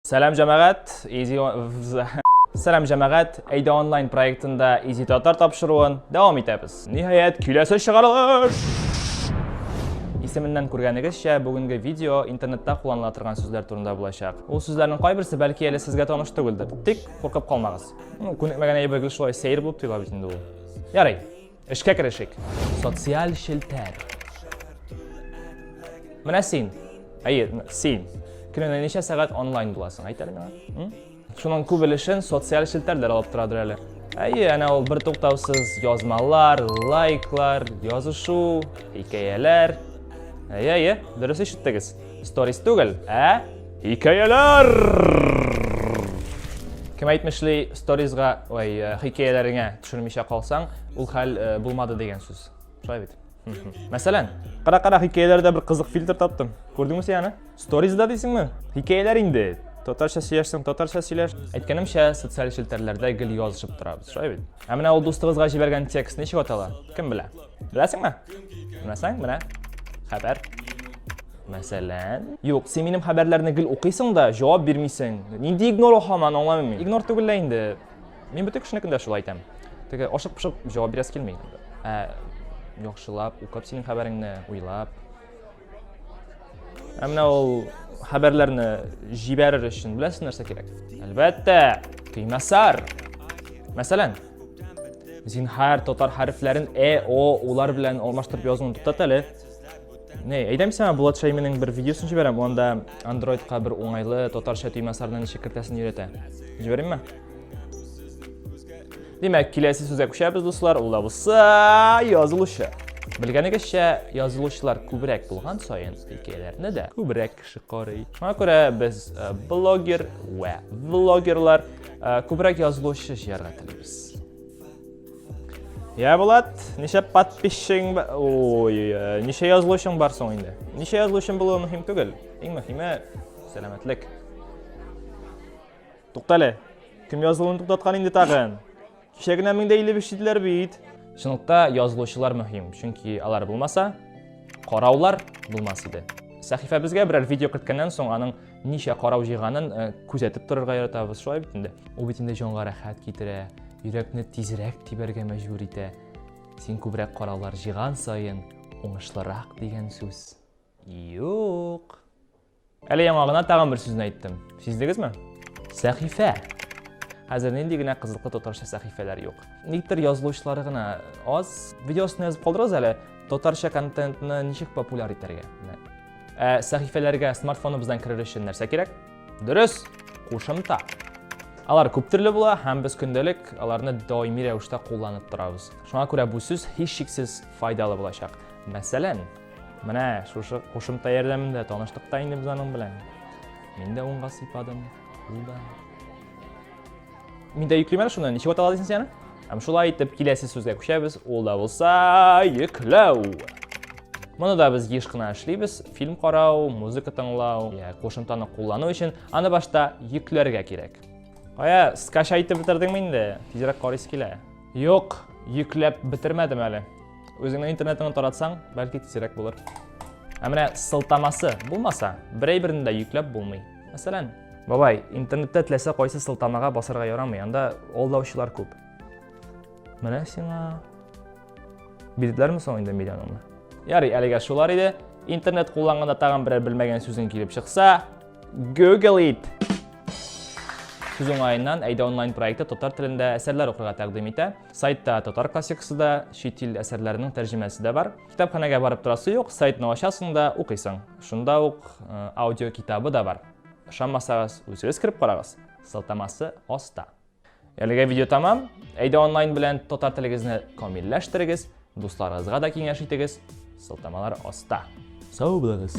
Сәлам җәмәгать, Изи Сәлам җәмәгать, Әйдә онлайн проектында Изи Татар тапшыруын дәвам итәбез. Ниһаять, киләсе чыгарылыш! Исеменнән күргәнегезчә, бүгенге видео интернетта кулланыла торган сүзләр турында булачак. Ул сүзләрнең кайберсе бәлки әле сезгә таныш түгелдер. Тик куркып калмагыз. Ну, күнекмәгән әйбер гел шулай сәер булып тоела бит инде ул. Ярый, эшкә керешик. Социаль челтәр. Менә син. Әйе, син. Көненә ничә сәгать онлайн буласың, әйт әле миңа. Шуның күп өлешен социаль челтәрләр алып торадыр әле. Әйе, әнә ул бер туктаусыз язмалар, лайклар, язышу, хикәяләр. Әйе, әйе, дөрес ишеттегез. Сторис түгел, ә хикәяләр. Кем әйтмешли, сторизга, ой, э, хикәяләреңә төшермичә калсаң, ул хәл э, булмады дигән сүз. Шулай бит. Мәсәлән, кара-кара хикәяләрдә бер кызык фильтр таптым. Күрдеңме син аны? Сторизда дисеңме? Хикәяләр инде. Татарча сөйләшсәң, татарча сөйләш. Әйткәнемчә, социаль челтәрләрдә гел язышып торабыз, шулай бит? Ә менә ул дустыгызга җибәргән текст ничек атала? Кем белә? Беләсеңме? Белмәсәң, менә хәбәр. Мәсәлән, юк, син минем хәбәрләрне гел укыйсың да, җавап бирмисең. Нинди игнор ул һаман, аңламыйм мин. Игнор түгел лә инде. Мин бөтен кешенекен дә шулай әйтәм. Теге ашык-пошык җавап бирәсе килми. Ә яхшылап укып синең хәбәреңне, уйлап. Ә менә ул хәбәрләрне җибәрер өчен беләсең нәрсә кирәк? Әлбәттә, төймәсар. Мәсәлән, зинһар татар хәрефләрен э, о, улар белән алмаштырып язуны туктат әле. Не, әйдә мин сиңа Булат Шәйминең бер видеосын җибәрәм, анда Android-ка бер уңайлы татарча төймәсарны ничек кертәсен өйрәтә. Җибәримме? Димәк, киләсе сүзгә күчәбез, дуслар. Ул да булса язылучы. Белгәнегезчә, язылучылар күбрәк булган саен, хикәяләрне дә күбрәк кеше карый. Шуңа күрә без э, блогер вә влогерлар э, күбрәк язылучы җыярга телибез. Я, Булат, ничә подписчигың бар? Ой, э, ничә язылучың бар соң инде? Ничә язылучың булуы мөһим түгел. Иң мөһиме сәламәтлек. Туктале. Кем язылуын туктаткан инде тагын? Кичә генә 1055 диделәр бит. Чынлыкта язылучылар мөһим, чөнки алар булмаса, караулар булмас иде. Сәхифәбезгә берәр видео керткәннән соң аның ничә карау җыйганын э, күзәтеп торырга яратабыз, шулай бит инде. Ул бит инде җанга рәхәт китерә, йөрәкне тизрәк тибәргә мәҗбүр итә. Син күбрәк караулар җыйган саен уңышлырак дигән сүз. Юк. Әле яңа гына тагын бер сүзне әйттем. Сиздегезме? Сәхифә. Хәзер нинди генә кызыклы татарча сәхифәләр юк. Никтер язылучылары гына аз. Видеосын язып калдырыгыз әле. Татарча контентны ничек популяр итәргә? Ә сәхифәләргә смартфоныбыздан керер өчен нәрсә кирәк? Дөрес, кушымта. Алар күп төрле була һәм без көндәлек аларны даими рәвештә кулланып торабыз. Шуңа күрә бу сүз һичшиксез файдалы булачак. Мәсәлән, Менә шушы кушымта ярдәмендә таныштык та инде без аның белән. Мин дә уңга сыйпадым, ул да. Мин дә йөклим әле шуны, ничек атала дисең син аны? Һәм шулай итеп киләсе сүзгә күчәбез, ул да булса йөкләү. Моны да без еш кына эшлибез. Фильм карау, музыка тыңлау, я кушымтаны куллану өчен аны башта йөкләргә кирәк. Кая, скачать итеп бетердеңме инде? Тизрәк карыйсы килә. Юк, йөкләп бетермәдем әле. Үзеңнең интернетыңны таратсаң, бәлки тизрәк булыр. Ә менә сылтамасы булмаса, бер әйберне дә йөкләп булмый. Мәсәлән, бабай, интернетта теләсә кайсы сылтамага басарга ярамый, анда алдаучылар күп. Менә сиңа бирделәрме соң инде миллионыңны? Ярый, әлегә шулар иде. Интернет кулланганда тагын берәр белмәгән сүзең килеп чыкса, Google it! Сүз уңаеннан, Әйдә онлайн проекты татар телендә әсәрләр укырга тәкъдим итә. Сайтта татар классикасы да, чит ил әсәрләренең тәрҗемәсе дә бар. Китапханәгә барып торасы юк, сайтны ачасың да укыйсың. Шунда ук э, аудио китабы да бар. Ышанмасагыз, үзегез кереп карагыз. Сылтамасы аста. Әлегә видео тамам. Әйдә онлайн белән татар телегезне камилләштерегез, дусларыгызга да киңәш итегез. Сылтамалар аста. Сау булыгыз.